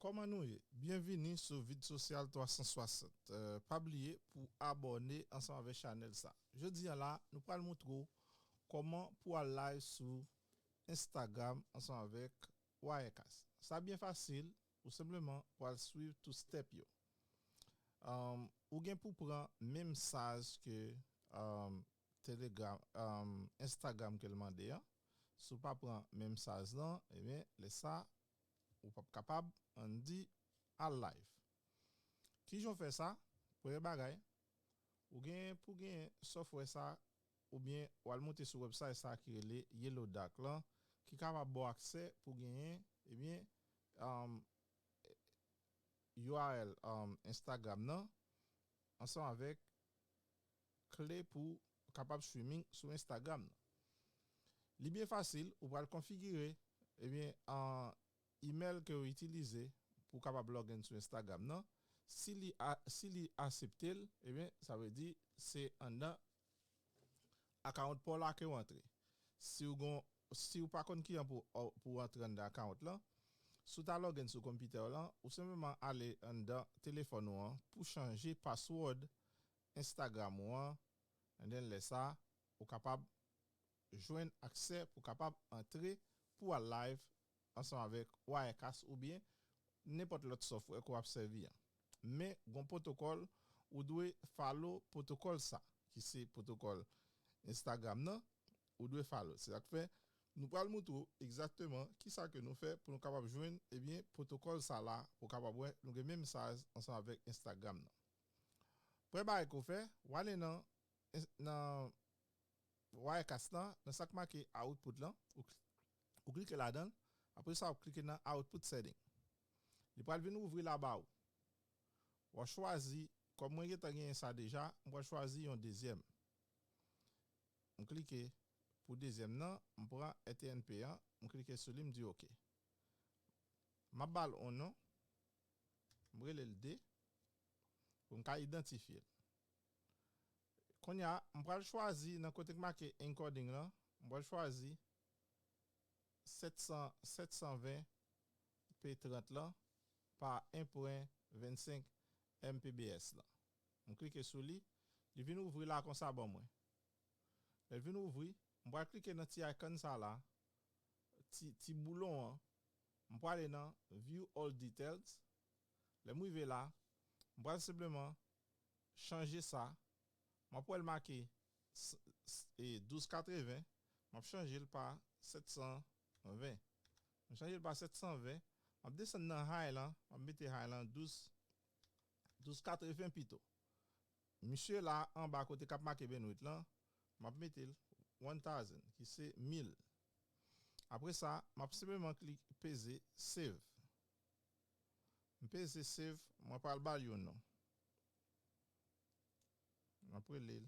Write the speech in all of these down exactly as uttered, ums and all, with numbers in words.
Kòman nou ye? Byenvini sou Vid Sosyal twa san swasant. Eh, pa bliye pou abòne ansanm avèk chanèl sa. Jodi a la, nou pral moutre w kòman pou al live sou Instagram ansanm avèk Wirecast. Sa byen fasil, ou senpleman pral swiv two step yo. Um, ou gen pou pran menm saz ke, um, Telegram, um, Instagram ke l mande an. Si w pa pran menm saz lan, ebyen, lè sa, ou p ap kapab, ann di, al live. Kijan w fè sa? Premye bagay, ou gen pou gen software sa, oubyen w al monte sou website sa ki rele Yellow Dot lan, ki kapab ba w aksè pou genyen, ebyen, um, U R L, um, Instagram nan, ansanm avèk kle pou kapab streaming sou Instagram nan. Li byen fasil, ou pral konfigire, ebyen, an email ke w itilize pou w kapab login sou Instagram nan. Si li a, si li aksepte l, ebyen, sa vle di se anndan account pa w la ke w antre. Si w gon, si w pa konn kijan pou, pou w antre anndan account lan, si w ta login sou konpitè w lan, ou senpleman ale anndan telefòn ou an pou chanje password Instagram ou an, and then lè sa, ou kapab jwenn aksè pou kapab antre pou al live ansanm avèk Wirecast oubyen nenpòt lòt software ke w ap sèvi an. Men, gon pwotokòl, ou dwe follow pwotokòl sa, ki se pwotokòl Instagram nan, ou dwe follow. Se sa k fè, nou pral moutre w egzakteman kisa ke nou fè pou nou kapab jwenn, ebyen, pwotokòl sa la, pou w kapab wè, nou gen menm saz ansanm avèk Instagram nan. Premye bagay ke w fè, w ale nan, nan Wirecast lan, nan sa k make output lan, ou, ou klike ladan l, apre sa, ou klike nan output setting. Li pral vin ouvri la ba ou. W a chwazi, kòm mwen gentan genyen sa deja, m pral chwazi yon dezyèm. M klike pou dezyèm nan, m pran R T N P an, m klike sou li, m di OK. M ap ba l yon non, m rele l de, pou m ka idantifye l. Kounye a, m pral chwazi nan kote k make encoding lan, m pral chwazi sèt san, sèt san ven P trant lan pa en pwen vennsenk M P B S lan. M klike sou li, li vin ouvri la konsa ban mwen. Lè l vin ouvri, m pral klike nan ti icon sa la, ti, ti boulon an, m prale nan View All Details. Lè m rive la, m pral senpleman chanje sa. M ap wè l make s-, s-, e, douz katreven, m ap chanje l pa sèt san ven. M chanje l pa sèt san ven, m ap desann nan high lan, m ap mete high lan douz, douz katreven pito. Misye la anba kote k ap make bandwidth lan, m ap mete l one thousand, ki se mil. Apre sa, m ap senpleman klik peze save. M peze save, mwen pral ba l yon non. M ap rele l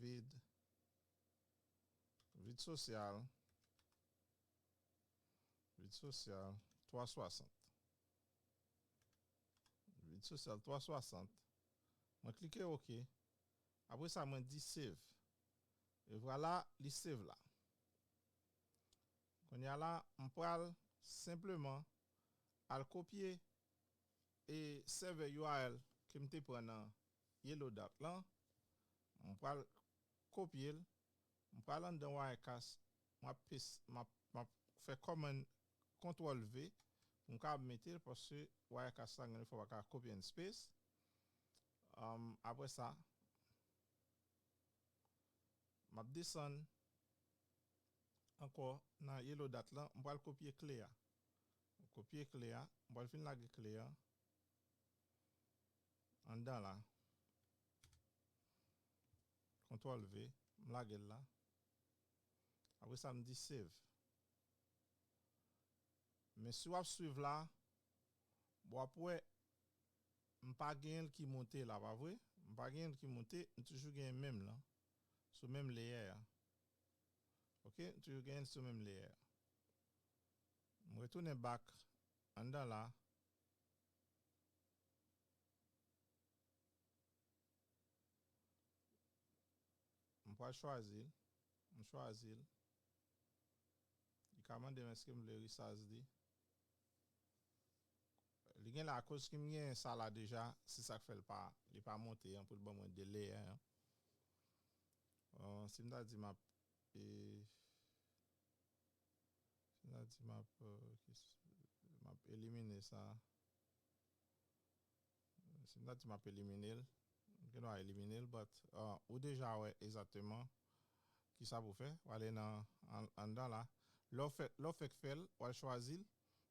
Vid, Vid Sosyal, Vid Sosyal twa swasant. Vid Sosyal twa swasant. Mwen klike OK. Apre sa, mwen di save. E vwala, li save la. Kounye a la, m pral senpleman al kopye e sèvè U R L ke m te pran nan Yellow Dot lan. M pral kopye l. M pral anndan Wirecast. M ap pes-, m ap, m ap fè command control V pou m kapab mete l, paske Wirecast la gen defwa pa ka copy and space. Um, apre sa, m ap desann ankò nan Yellow Dot lan, m pral kopye kle a. Kopye kle a, m pral vin lage kle a anndan la. Kontwòl V, m lage l la. Apre sa, m di save. Men si w ap swiv la, w ap wè, m pa genyen l ki monte la, pa vre? M pa genyen l ki monte, m toujou genyen menm lan. Sou menm layer a. Ok? M toujou genyen l sou menm layer a. M retounen back anndan la. M pral chwazi l. M chwazi l. ka mande m èske m vle resize li. Li gen la, akoz ki m gen sa la deja, se sa k fè l pa, li pa monte an pou l ban mwen de layer an. Euh, si m ta di m ap, e, si m ta di m ap, euh, ki s-, m ap elimine sa. Si m ta di m ap elimine l, m gen dwa elimine l, but, uh, ou deja wè egzakteman ki sa pou fè. W ale nan an-, anndan la. Lè w fè, lè w fèk fè l, w al chwazi l.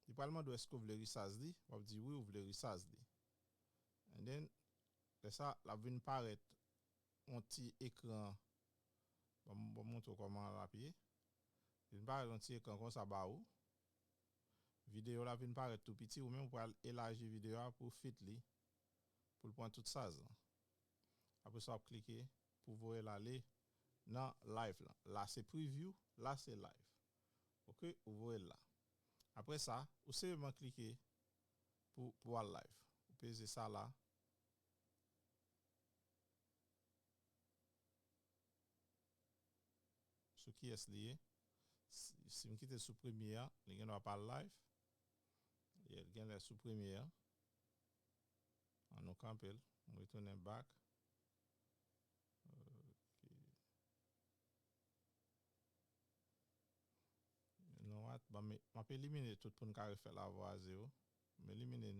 Li pral mande w èske w vle resize li. W ap di wi, ou vle resize li. And then, lè sa, l ap vin parèt yon ti ekran. Ban m, ban m montre w kòman l ap ye. Vin parèt yon ti ekran konsa ba ou. Videyo la vin parèt tou piti, ou menm ou pral elaji videyo a pou w fit li, pou l pran tout size lan. Apre sa, w ap klike pou voye l ale nan live lan. La se preview, la se live. Oke, ou voye l la. Apre sa, ou senpleman klike pou, pou al live. Ou peze sa la. Sou kiyès li ye. Si, si m kite sou premye a, li gen dwa pa al live. Li gen lè sou premye a. An nou kanpe l. M retounen back. Ok. You know what? Ban m, m ap elimine tout pou n ka refè la vwa a zewo. M elimine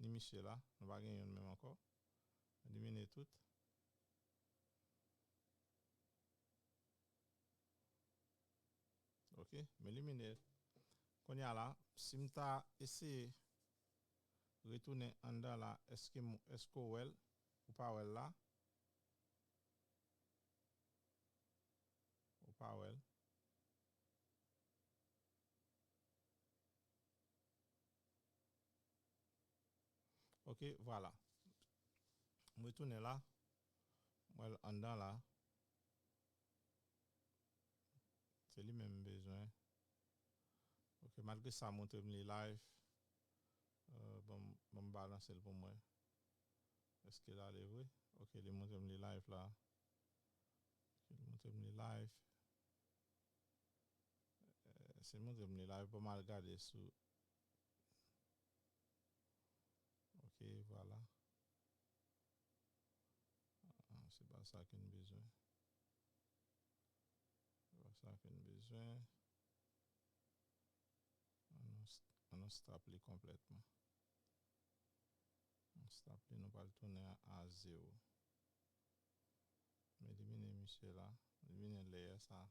ni misye la. Nou pa gen youn menm ankò. Elimine tout. Ok, m elimine. Kounye a la, si m ta eseye retounen anndan la, èske m, èske w wè l? Ou pa wè l la? Ou pa wè l? Ok, vwala. M retounen la. M wè l anndan la. Se li menm m bezwen. Ok, malgre sa montre m li live. Euh, ban m, ban m balanse l pou m wè. Èske l ale vre? Ok, li montre m li live la. Ok, li montre m li live. Euh, si l montre m li live, ban m al gade sou. Ok, vwala. Ah, se pa sa ke n bezwen. Se pa sa ke n bezwen. An nou, an nou stop li konplètman. An stop li, nou pral tounen a, a zewo. M elimine misye la. Elimine layer sa.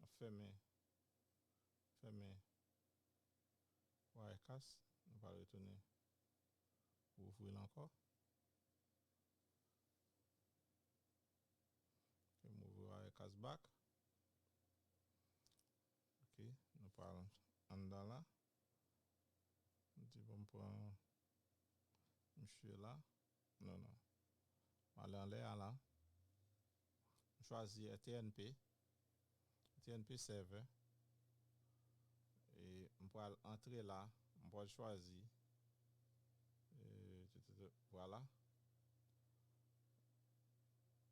Ap fèmen. Fèmen. Wirecast. Nou pral retounen. Ouvri l ankò. Ok, m ouvri Wirecast back. Ok, nou pral anndan la. M di bon, m pran misye la. Non, non. M ale anlè a la. M chwazi T N P. T N P server. E m pral antre la. M pral chwazi. E, vwala.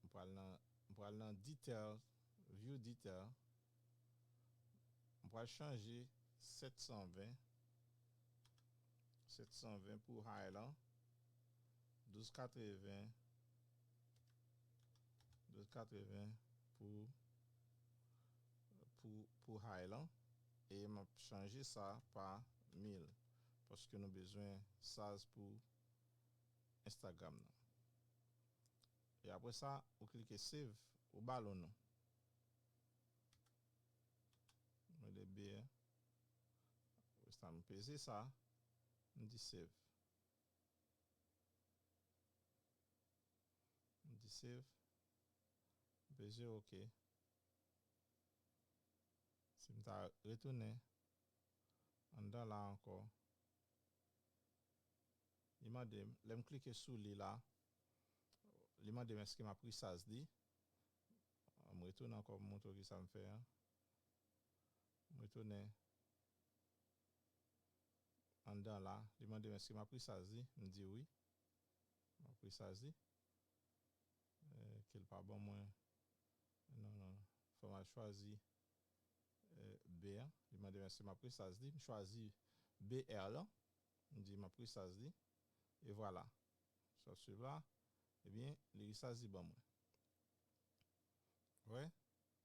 M pral nan, m pral nan detail, view detail. M pral chanje sèt san ven. Sèt san ven pou high lan. Douz katreven. Douz katreven pou, pou, pou high lan. E m ap chanje sa pa mil. Paske nou bezwen size pou Instagram nan. E apre sa, ou klike save, ou ba l yon non. Mwen de byen. Apre sa, m peze sa, m di save. M di save. M peze ok. Si m ta retounen anndan la ankò, li mande m, lè m klike sou li la, li mande m èske m ap resize li. M retounen ankò pou montre w kisa m fè an. M retounen anndan la, li mande m èske m ap resize li, m di wi. M ap resize li. Eh, ke l pa ban mwen. Non, non, non. Fò m al chwazi eh, B an. Li mande m èske m ap resized li. M chwazi B R lan. M di m ap resized li. E vwala. Sa w swiv la. Ebyen, li resized li ban mwen. Wè?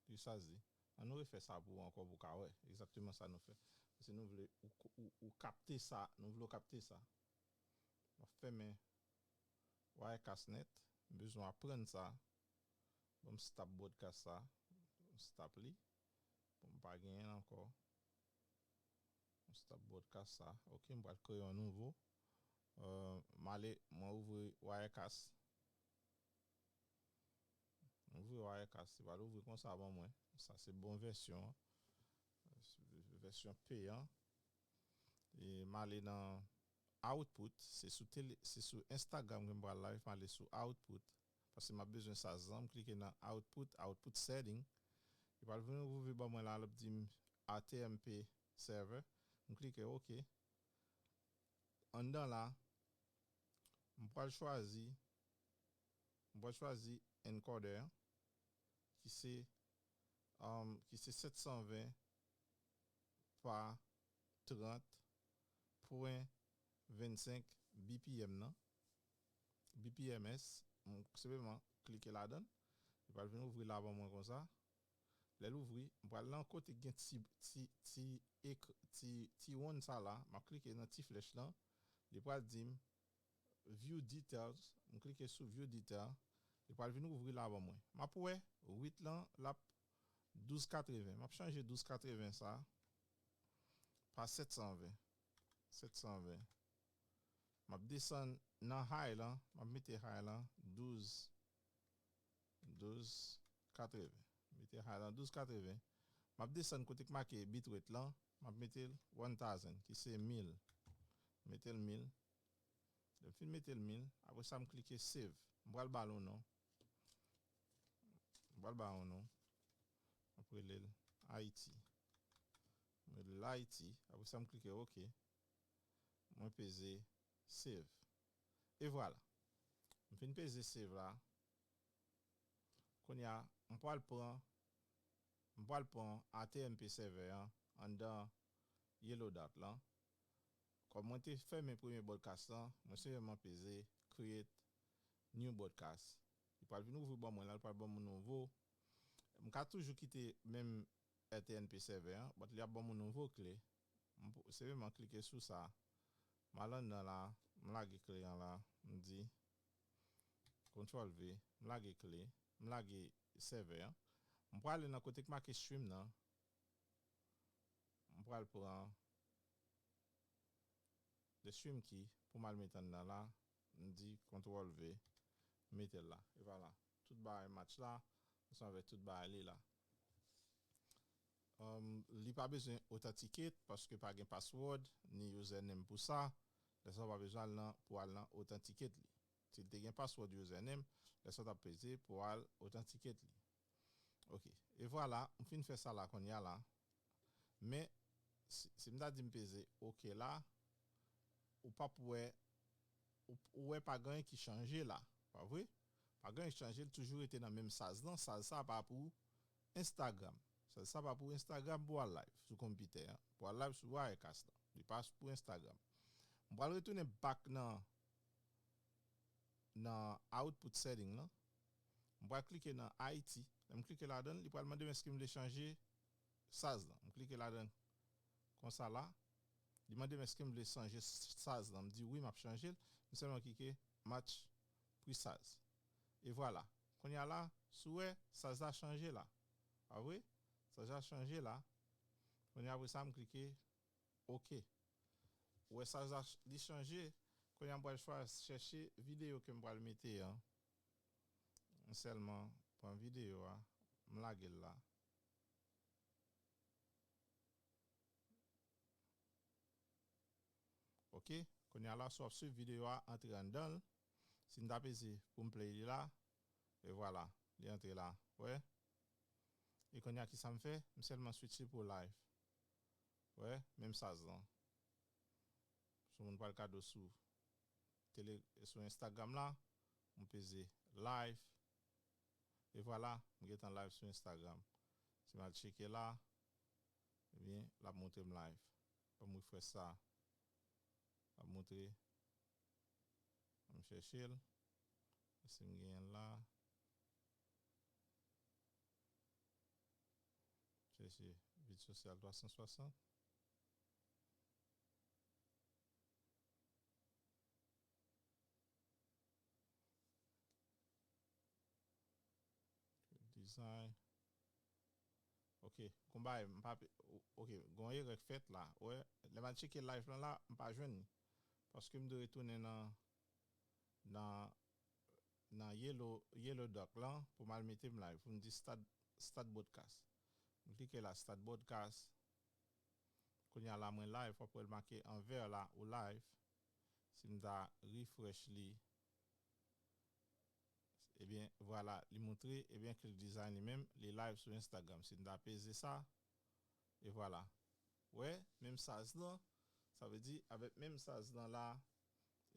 Li resized li. An nou refè sa pou ou ankò pou w ka wè. Egzakteman sa nou fè. Paske nou vle ou, ou, ou kapte sa. Nou vle w kapte sa. M ap fèmen Wirecast nèt. M bezwen aprann sa. Bon, m stop broadcast sa. M stop li. Bon, m pa genyen l ankò. M stop broadcast sa. Ok, m pral kreye yon nouvo. Euh, m ale, mwen ouvri Wirecast. M ouvri Wirecast. Li pral ouvri konsa ban mwen. Sa se bon vèsyon an. Vèsyon peyan. E m ale nan Output, se sou tele, se sou Instagram ke m pral live, m ale sou Output. Paske m ap bezwen sa zanm, klike nan Output, Output Setting. Li pral vin ouvri ban mwen la, l ap di m A T M P Server. M klike OK. Anndan la, m pral chwazi, m pral chwazi encoder an, ki se, um, ki se sèt san ven pa trant pwen vennsenk B P M nan. B P M S, m senpleman klike ladan l. Li pral vin ouvri la ban mwen konsa. Lè l ouvri, m pral nan kote k gen ti, ti, ti, ek, ti, ti wonn sa la. M ap klike nan ti flèch lan. Li pral di m View details, m klike sou view detail, li pral vin ouvri la ban mwen. M ap wè rate lan l ap douz katreven. M ap chanje douz katreven sa pa sèt san ven. Sèt san ven. M ap desann nan high lan, m ap mete high lan douz, douz katreven. Mete high lan douz katreven. M ap desann kote k make bitrate lan, m ap mete l one thousand, ki se mil. Mete l mil. Lè m fin mete l mil, apre sa m klike save. M pral ba l yon non. M pral ba l yon non. M ap rele l Ayiti. M rele l Ayiti. Apre sa m klike OK. Mwen peze save. E vwala. M fin peze save la. Kounye a, m pral pran, m pral pran A T M P server an anndan Yellow Dot lan. Kòm mwen te fèmen premye broadcast lan, mwen senpleman peze create new broadcast. Li pral vin ouvri ban mwen la, li pral ban mwen nouvo. M ka toujou kite menm A T M P server an, but li ap ban mwen nouvo kle. M pou, senpleman klike sou sa. M al anndan la, m lage kle an la, m di control V, m lage kle, m lage server an. M pral ale nan kote k make stream nan. M pral pran the stream key pou m al met anndan la. M di control V, m mete l la. E vwala. Tout bagay match la, ansanm avèk tout bagay li la. Um, li pa bezwen authenticate paske pa gen password ni username pou sa. Lè sa w pa bezwen al nan, pou al nan authenticate li. Si l te gen password, username, lè sa w t ap peze pou al authenticate li. Ok. E vwala, m fin fè sa la kounye a la. Men, si, si m ta di m peze ok la, ou p ap wè, ou, ou wè pa gen anyen ki chanje la, pa vre? Pa gen anyen ki chanje, l toujou rete nan menm size lan. Size sa pa pou Instagram. Size sa pa pou Instagram pou al live sou konpitè an. Pou al live sou Wirecast lan. Li pa pou Instagram. M pral retounen back nan, nan output setting lan. M pral klike nan Ayiti. Lè m klike ladan l, li pral mande m èske m vle chanje size lan. M klike ladan l konsa la. Li mande m èske m vle chanje size lan. M di wi, m ap chanje l. M sèlman klike match presize. E vwala. Kounye a la, si w wè, size la chanje la. Pa vre? Size la chanje la. Kounye a apre sa, m klike ok. Ou wè size la ch-, li chanje. Kounye a m pral chwa-, chèche videyo ke m pral mete an. M sèlman pran videyo a, m lage l la. Ok, kounye a la, si w ap swiv videyo a, antre anndan l. Si m ta peze pou m play li la, e vwala, li antre la. Wè? E kounye a, ki sa m fè? M sèlman switche pou live. Wè? Menm size lan. Si yon moun pral kado sou tele, sou Instagram la, m peze live. E vwala, m gentan live sou Instagram. Si m al tcheke la, ebyen, l ap montre m live. Ban m refresh sa. L ap montre. Ban m chèche l. Si m genyen l la. Chèche vid sosyal twa san swasant. Design. Ok, gon bagay, m pa pe-, ok, gon erè k fèt la. Wè, lè m al tcheke live lan la, m pa jwenn li. Paske m dwe retounen nan, nan, nan Yellow, Yellow Duck lan pou m al mete m live, pou m di start, start broadcast. M klike la, start broadcast. Kounye a la, mwen live, w ap wè l make an vè la, ou live. Si m ta refresh li, ebyen, vwala, li montre, ebyen, Click Design li menm, li live sou Instagram. Si m ta peze sa, e vwala. Wè, menm saz lan, sa vle di, avèk menm saz lan la,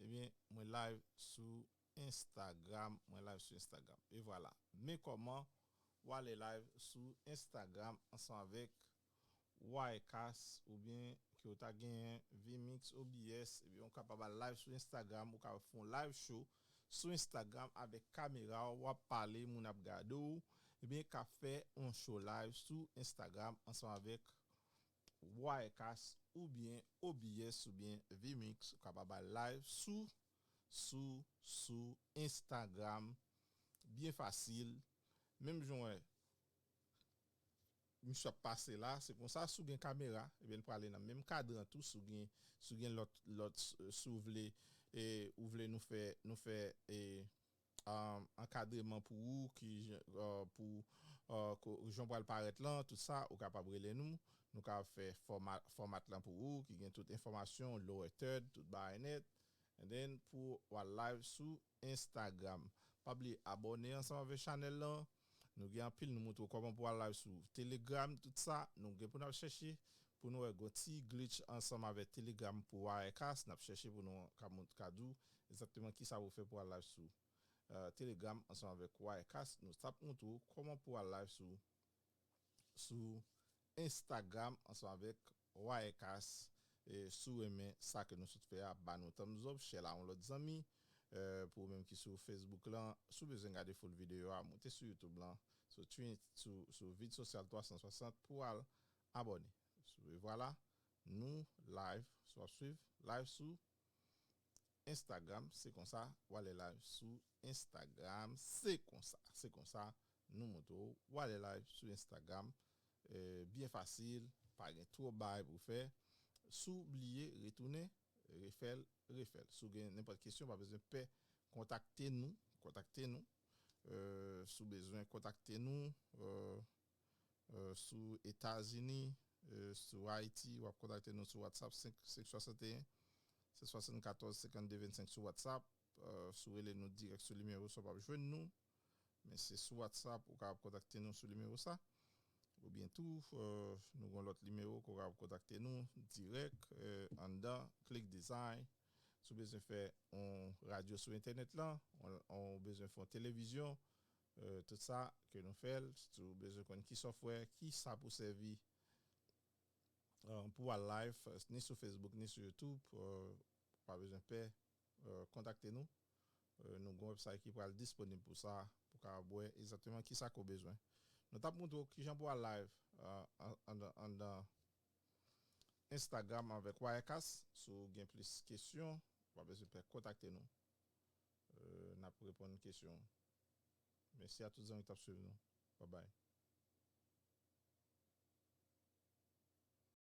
ebyen, mwen live sou Instagram, mwen live sou Instagram. E vwala. Men kòman w ale live sou Instagram ansanm avèk Wirecast oubyen ke w ta genyen vMix, O B S, ebyen, ou kapab al live sou Instagram, ou ka fè yon live show sou Instagram avèk kamera w, w ap pale, moun ap gade w, ebyen, ka fè yon show live sou Instagram ansanm avèk Wirecast oubyen O B S oubyen vMix, ou kapab al live sou, sou, sou Instagram, byen fasil. Menm jan w wè, misye ap pase la, se konsa, si w gen kamera, ebyen, l prale nan menm kadran tou, si w gen, si w gen lòt, lòt, si w vle, e, ou vle nou fè, nou fè, e, um, ankadreman pou ou, ki jan, uh, pou, uh, ko-, jan w pral parèt lan, tout sa, ou kapab rele nou. Nou ka fè fòma-, fòmat lan pou ou, ki gen tout enfòmasyon, lower third, tout bagay nèt. And then, pou w al live sou Instagram. Pa bliye abòne ansanm avèk chanèl lan. Nou gen anpil, nou montre w kòman pou w al live sou Telegram, tout sa. Nou gen pou n ap chèche, pou nou wè gon ti glitch ansanm avèk Telegram pou Wirecast. N ap chèche pou nou ka mont-, ka di w egzakteman kisa pou fè pou al live sou, euh, Telegram ansanm avèk Wirecast. Nou t ap montre w kòman pou al live sou, sou Instagram ansanm avèk Wirecast. E si w renmen sa ke nou sot fè a, ba nou thumbs up, share la yon lòt zanmi. Euh, pou ou menm ki sou Facebook lan, si w bezwen gade full videyo a, moute sou YouTube lan, sou Twitch, sou, sou vid sosyal twa san swasant pou al abòne. E vwala, nou live, si w ap swiv, live sou Instagram, se konsa, w ale live sou Instagram, se konsa, se konsa, nou montre w, w ale live sou Instagram, eh, byen fasil, pa gen twòp bagay pou fè. Si w bliye, retounen, refè l, refè l. Si w gen nenpòt kesyon, pa bezwen pè, kontakte nou, kontakte nou. Eh, si w bezwen kontakte nou, eh, eh, sou Etazini, eh, sou Ayiti, w ap kontakte nou sou WhatsApp senk, senk swasanteyen, senk swasannkatòz, senkannde vennsenk sou WhatsApp. Eh, si w rele nou dirèk sou nimewo sa, w p ap jwenn nou. Men se sou WhatsApp, ou kapab kontakte nou sou nimewo sa. Oubyen tou, eh, nou gen lòt nimewo ke w kapab kontakte nou dirèk, eh, anndan Click Design. Si w bezwen fè yon radyo sou entènèt lan, yon, yon bezwen fè yon televizyon, eh, tout sa ke nou fè l, si w bezwen konn ki software, ki sa pou sèvi, eh, pou al live, ni sou Facebook, ni sou YouTube, eh, pa bezwen pè, eh, kontakte nou. Eh, nou gen website ki pral disponib pou sa, pou kapab wè egzakteman ki sa ke w bezwen. Nou t ap montre w kijan pou al live, eh, an, anndan, anndan Instagram avèk Wirecast. Si w gen plis kesyon, w pa bezwen pè kontakte nou. Eh, n ap reponn kesyon. Mèsi a tout zanmi ki t ap swiv nou. Bye bye.